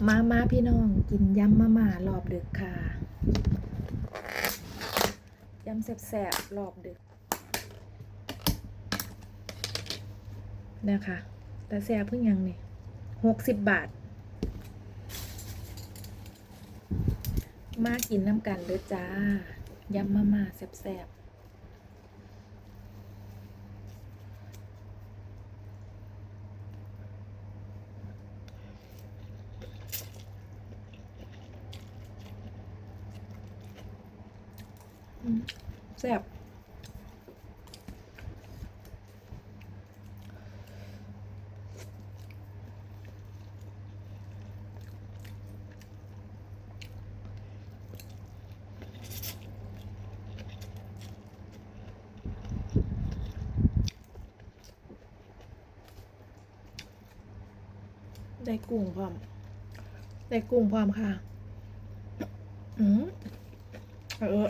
ມາ ມາພີ່ນ້ອງ ກິນຢຳມາມ່າລອບດຶກຄ່ະ ຢຳແຊບໆລອບດຶກນະຄະ. ຕາແຊບຄືຫຍັງນີ້ ຫົກສິບບາດ. ມາກິນນຳກັນເດີ້ຈ້າ ຢຳມາມ່າແຊບໆ. ອືມ ແຊບ. ໄດ້ກຸ້ງພ້ອມ ໄດ້ກຸ້ງພ້ອມຄ່ະ. ອືມ ເອີ